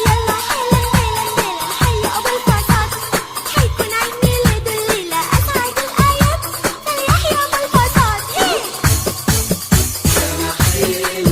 يلا حالا مالا مالا حي أبو الفساد، حيكون عيد ميلاد الليلة أسعد الأيام، فليحيى أبو الفساد. هي.